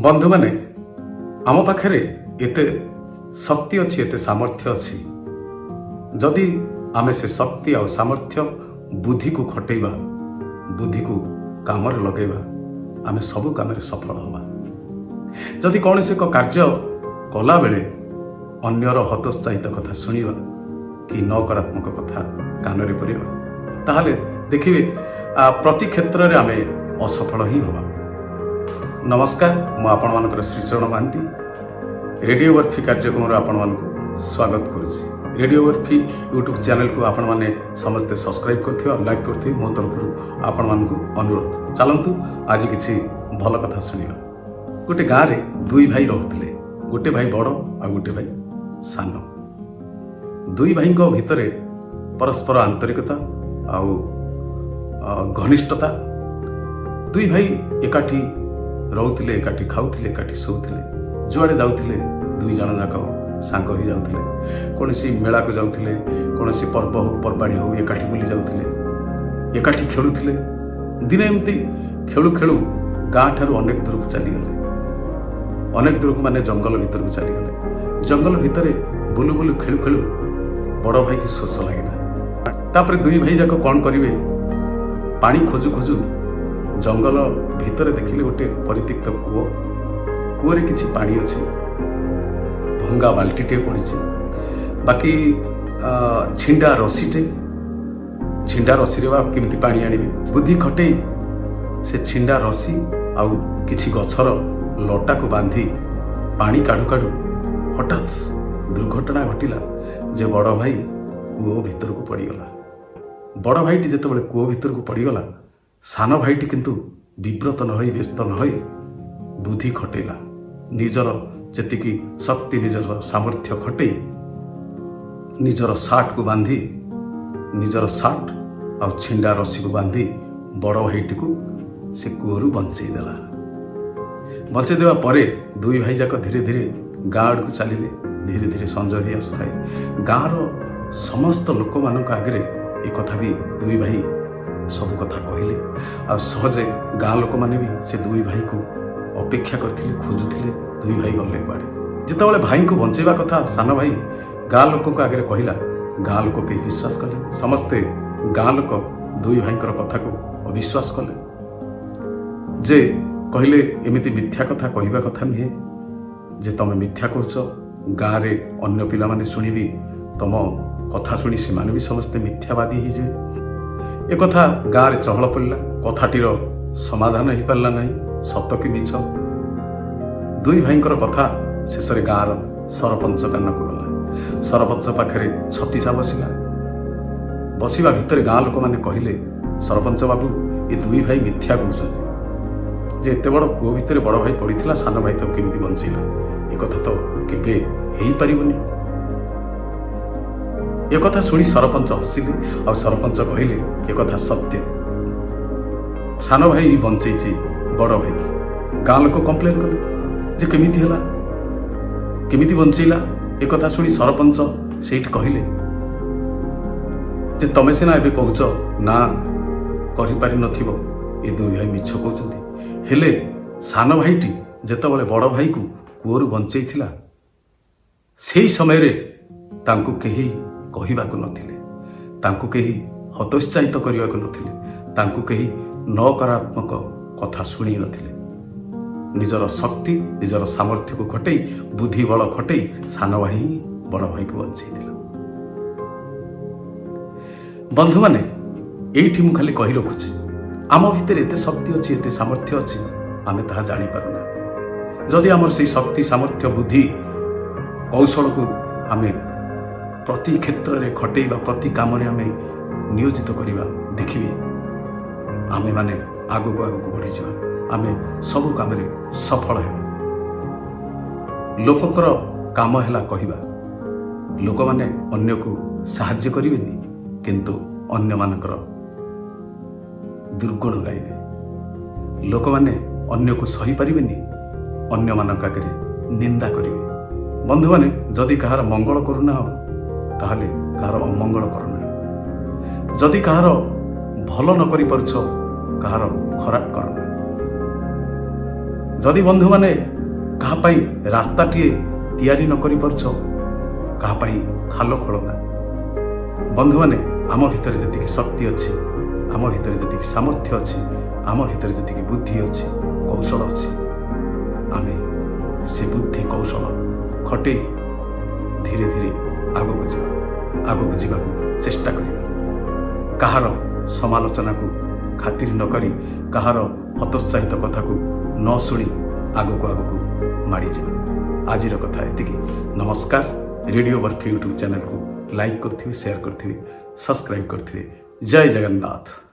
ବନ୍ଧୁମାନେ, ଆମ ପାଖରେ ଏତେ ଶକ୍ତି ଅଛି, ଏତେ ସାମର୍ଥ୍ୟ ଅଛି। ଯଦି ଆମେ ସେ ଶକ୍ତି ଆଉ ସାମର୍ଥ୍ୟ, ବୁଦ୍ଧିକୁ ଖଟେଇବା, ବୁଦ୍ଧିକୁ କାମରେ ଲଗେଇବା, ଆମେ ସବୁ କାମରେ ସଫଳ ହେବା। ଯଦି କୌଣସି ଏକ କାର୍ଯ୍ୟ କଲାବେଳେ ଅନ୍ୟର ହତୋତ୍ସାହିତ କଥା ଶୁଣିବା କି ନକାରାତ୍ମକ କଥା କାନରେ ପୁରେଇବା, ତାହେଲେ ଦେଖିବେ ପ୍ରତି କ୍ଷେତ୍ରରେ ଆମେ ଅସଫଳ ହିଁ ହେବା। ନମସ୍କାର, ମୁଁ ଆପଣମାନଙ୍କର ଶ୍ରୀଚରଣ ମହାନ୍ତି। ରେଡ଼ିଓ ବର୍ଫି କାର୍ଯ୍ୟକ୍ରମରେ ଆପଣମାନଙ୍କୁ ସ୍ୱାଗତ କରୁଛି। ରେଡ଼ିଓ ବର୍ଫି ୟୁଟ୍ୟୁବ୍ ଚ୍ୟାନେଲକୁ ଆପଣମାନେ ସମସ୍ତେ ସବସ୍କ୍ରାଇବ୍ କରିଥିବେ ଆଉ ଲାଇକ୍ କରିଥିବେ, ମୋ ତରଫରୁ ଆପଣମାନଙ୍କୁ ଅନୁରୋଧ। ଚାଲନ୍ତୁ, ଆଜି କିଛି ଭଲ କଥା ଶୁଣିବା। ଗୋଟେ ଗାଁରେ ଦୁଇ ଭାଇ ରହୁଥିଲେ। ଗୋଟେ ଭାଇ ବଡ଼ ଆଉ ଗୋଟେ ଭାଇ ସାନ। ଦୁଇ ଭାଇଙ୍କ ଭିତରେ ପରସ୍ପର ଆନ୍ତରିକତା ଆଉ ଘନିଷ୍ଠତା। ଦୁଇ ଭାଇ ଏକାଠି ରହୁଥିଲେ, ଏକାଠି ଖାଉଥିଲେ, ଏକାଠି ଶୋଉଥିଲେ। ଯୁଆଡ଼େ ଯାଉଥିଲେ, ଦୁଇ ଜଣ ଯାକ ସାଙ୍ଗ ହେଇ ଯାଉଥିଲେ। କୌଣସି ମେଳାକୁ ଯାଉଥିଲେ, କୌଣସି ପର୍ବ ହଉ, ପର୍ବାଣୀ ହଉ, ଏକାଠି ବୁଲି ଯାଉଥିଲେ, ଏକାଠି ଖେଳୁଥିଲେ। ଦିନେ ଏମିତି ଖେଳୁ ଖେଳୁ ଗାଁ ଠାରୁ ଅନେକ ଦୂରକୁ ଚାଲିଗଲେ। ଅନେକ ଦୂରକୁ ମାନେ ଜଙ୍ଗଲ ଭିତରକୁ ଚାଲିଗଲେ। ଜଙ୍ଗଲ ଭିତରେ ବୁଲୁ ବୁଲୁ, ଖେଳୁ ଖେଳୁ ବଡ଼ ଭାଇକି ଶୋଷ ଲାଗିଲା। ତାପରେ ଦୁଇ ଭାଇ ଯାକ କ'ଣ କରିବେ, ପାଣି ଖୋଜୁ ଖୋଜୁ ଜଙ୍ଗଲ ଭିତରେ ଦେଖିଲେ ଗୋଟେ ପରିତ୍ୟକ୍ତ କୂଅ। କୂଅରେ କିଛି ପାଣି ଅଛି, ଭଙ୍ଗା ବାଲ୍ଟିଟିଏ ପଡ଼ିଛି, ବାକି ଛିଣ୍ଡା ରସିଟେ। ଛିଣ୍ଡା ରସିରେ ବା କେମିତି ପାଣି ଆଣିବେ? ବୁଦ୍ଧି ଖଟେଇ ସେ ଛିଣ୍ଡା ରସି ଆଉ କିଛି ଗଛର ଲଟାକୁ ବାନ୍ଧି ପାଣି କାଢୁ କାଢୁ ହଠାତ୍ ଦୁର୍ଘଟଣା ଘଟିଲା ଯେ ବଡ଼ ଭାଇ କୂଅ ଭିତରକୁ ପଡ଼ିଗଲା। ବଡ଼ ଭାଇଟି ଯେତେବେଳେ କୂଅ ଭିତରକୁ ପଡ଼ିଗଲା, ସାନ ଭାଇଟି କିନ୍ତୁ ବିବ୍ରତ ନ ହୋଇ, ବ୍ୟସ୍ତ ନ ହୋଇ ବୁଦ୍ଧି ଖଟେଇଲା। ନିଜର ଯେତିକି ଶକ୍ତି, ନିଜର ସାମର୍ଥ୍ୟ ଖଟେଇ ନିଜର ସାର୍ଟକୁ ବାନ୍ଧି, ନିଜର ସାର୍ଟ ଆଉ ଛିଣ୍ଡା ରସିକୁ ବାନ୍ଧି ବଡ଼ ଭାଇଟିକୁ ସେ କୂଅରୁ ବଞ୍ଚେଇ ଦେଲା। ବଞ୍ଚେଇ ଦେବା ପରେ ଦୁଇ ଭାଇ ଯାକ ଧୀରେ ଧୀରେ ଗାଁ ଆଡ଼କୁ ଚାଲିଲେ। ଧୀରେ ଧୀରେ ସଞ୍ଜ ହେଇ ଆସୁଥାଏ। ଗାଁର ସମସ୍ତ ଲୋକମାନଙ୍କ ଆଗରେ ଏ କଥା ବି ଦୁଇ ଭାଇ ସବୁ କଥା କହିଲେ। ଆଉ ସହଜେ ଗାଁ ଲୋକମାନେ ବି ସେ ଦୁଇ ଭାଇକୁ ଅପେକ୍ଷା କରିଥିଲେ, ଖୋଜୁଥିଲେ ଦୁଇ ଭାଇ ଗଲେ କୁଆଡ଼େ। ଯେତେବେଳେ ଭାଇଙ୍କୁ ବଞ୍ଚେଇବା କଥା ସାନ ଭାଇ ଗାଁ ଲୋକଙ୍କ ଆଗରେ କହିଲା, ଗାଁ ଲୋକ କେହି ବିଶ୍ୱାସ କଲେ? ସମସ୍ତେ ଗାଁ ଲୋକ ଦୁଇ ଭାଇଙ୍କର କଥାକୁ ଅବିଶ୍ୱାସ କଲେ ଯେ କହିଲେ, ଏମିତି ମିଥ୍ୟା କଥା କହିବା କଥା ନୁହେଁ ଯେ ତମେ ମିଥ୍ୟା କହୁଛ। ଗାଁରେ ଅନ୍ୟ ପିଲାମାନେ ଶୁଣିବି, ତମ କଥା ଶୁଣି ସେମାନେ ବି ସମସ୍ତେ ମିଥ୍ୟାବାଦୀ ହେଇଯିବେ। ଏକଥା ଗାଁରେ ଚହଳ ପଡ଼ିଲା। କଥାଟିର ସମାଧାନ ହେଇପାରିଲା ନାହିଁ, ସତ କି ମିଛ। ଦୁଇ ଭାଇଙ୍କର କଥା ଶେଷରେ ଗାଁର ସରପଞ୍ଚ କାନକୁ ଗଲା। ସରପଞ୍ଚ ପାଖରେ ଛତିଶା ବସିଲା। ବସିବା ଭିତରେ ଗାଁ ଲୋକମାନେ କହିଲେ, ସରପଞ୍ଚ ବାବୁ, ଏ ଦୁଇ ଭାଇ ମିଥ୍ୟା କହୁଛନ୍ତି ଯେ ଏତେ ବଡ଼ କୂଅ ଭିତରେ ବଡ଼ ଭାଇ ପଡ଼ିଥିଲା, ସାନ ଭାଇ ତାକୁ କେମିତି ବଞ୍ଚେଇଲା? ଏକଥା ତ କେବେ ହେଇପାରିବନି। ଏକଥା ଶୁଣି ସରପଞ୍ଚ ହସିଲେ ଆଉ ସରପଞ୍ଚ କହିଲେ, ଏକଥା ସତ୍ୟ, ସାନ ଭାଇ ବଞ୍ଚେଇଛି ବଡ଼ ଭାଇକି। ଗାଁ ଲୋକ କମ୍ପ୍ଲେନ କଲେ ଯେ କେମିତି ହେଲା, କେମିତି ବଞ୍ଚେଇଲା? ଏକଥା ଶୁଣି ସରପଞ୍ଚ ସେଇଠି କହିଲେ ଯେ ତମେ ସିନା ଏବେ କହୁଛ ନା କରିପାରିନଥିବ, ଏ ଦୁଇ ଭାଇ ମିଛ କହୁଛନ୍ତି। ହେଲେ ସାନ ଭାଇଟି ଯେତେବେଳେ ବଡ଼ ଭାଇକୁ କୂଅରୁ ବଞ୍ଚେଇଥିଲା, ସେଇ ସମୟରେ ତାଙ୍କୁ କେହି କହିବାକୁ ନଥିଲେ, ତାଙ୍କୁ କେହି ହତୋତ୍ସାହିତ କରିବାକୁ ନଥିଲେ, ତାଙ୍କୁ କେହି ନକାରାତ୍ମକ କଥା ଶୁଣେଇ ନଥିଲେ। ନିଜର ଶକ୍ତି, ନିଜର ସାମର୍ଥ୍ୟକୁ ଖଟେଇ, ବୁଦ୍ଧି ବଳ ଖଟେଇ ସାନ ଭାଇ ହିଁ ବଡ଼ ଭାଇକୁ ବଞ୍ଚେଇଥିଲା। ବନ୍ଧୁମାନେ, ଏଇଠି ମୁଁ ଖାଲି କହି ରଖୁଛି, ଆମ ଭିତରେ ଏତେ ଶକ୍ତି ଅଛି, ଏତେ ସାମର୍ଥ୍ୟ ଅଛି, ଆମେ ତାହା ଜାଣିପାରୁନା। ଯଦି ଆମର ସେଇ ଶକ୍ତି, ସାମର୍ଥ୍ୟ, ବୁଦ୍ଧି, କୌଶଳକୁ ଆମେ ପ୍ରତି କ୍ଷେତ୍ରରେ ଖଟେଇବା, ପ୍ରତି କାମରେ ଆମେ ନିୟୋଜିତ କରିବା, ଦେଖିବେ ଆମେମାନେ ଆଗକୁ ଆଗକୁ ବଢ଼ିଯିବା, ଆମେ ସବୁ କାମରେ ସଫଳ ହେବା। ଲୋକଙ୍କର କାମ ହେଲା କହିବା। ଲୋକମାନେ ଅନ୍ୟକୁ ସାହାଯ୍ୟ କରିବେନି, କିନ୍ତୁ ଅନ୍ୟମାନଙ୍କର ଦୁର୍ଗୁଣ ଗାଇବେ। ଲୋକମାନେ ଅନ୍ୟକୁ ସହିପାରିବେନି, ଅନ୍ୟମାନଙ୍କ ଆଗରେ ନିନ୍ଦା କରିବେ। ବନ୍ଧୁମାନେ, ଯଦି କାହାର ମଙ୍ଗଳ କରୁନାହ, ତାହେଲେ କାହାର ଅମଙ୍ଗଳ କରନା। ଯଦି କାହାର ଭଲ ନ କରିପାରୁଛ, କାହାର ଖରାପ କରନା। ଯଦି ବନ୍ଧୁମାନେ କାହା ପାଇଁ ରାସ୍ତାଟିଏ ତିଆରି ନ କରିପାରୁଛ, କାହା ପାଇଁ ଖାଲ ଖୋଳନା। ବନ୍ଧୁମାନେ, ଆମ ଭିତରେ ଯେତିକି ଶକ୍ତି ଅଛି, ଆମ ଭିତରେ ଯେତିକି ସାମର୍ଥ୍ୟ ଅଛି, ଆମ ଭିତରେ ଯେତିକି ବୁଦ୍ଧି ଅଛି, କୌଶଳ ଅଛି, ଆମେ ସେ ବୁଦ୍ଧି କୌଶଳ ଖଟେଇ ଧୀରେ ଧୀରେ ଆଗକୁ ଯିବା, ଆଗକୁ ଯିବାକୁ ଚେଷ୍ଟା କରିବା। କାହାର ସମାଲୋଚନାକୁ ଖାତିର ନ କରି, କାହାର ହତୋତ୍ସାହିତ କଥାକୁ ନ ଶୁଣି ଆଗକୁ ଆଗକୁ ମାଡ଼ିଯିବା। ଆଜିର କଥା ଏତିକି। ନମସ୍କାର। ରେଡ଼ିଓ ବର୍ଫି ୟୁଟ୍ୟୁବ୍ ଚ୍ୟାନେଲକୁ ଲାଇକ୍ କରିଥିବେ, ସେୟାର କରିଥିବେ, ସବସ୍କ୍ରାଇବ୍ କରିଥିବେ। ଜୟ ଜଗନ୍ନାଥ।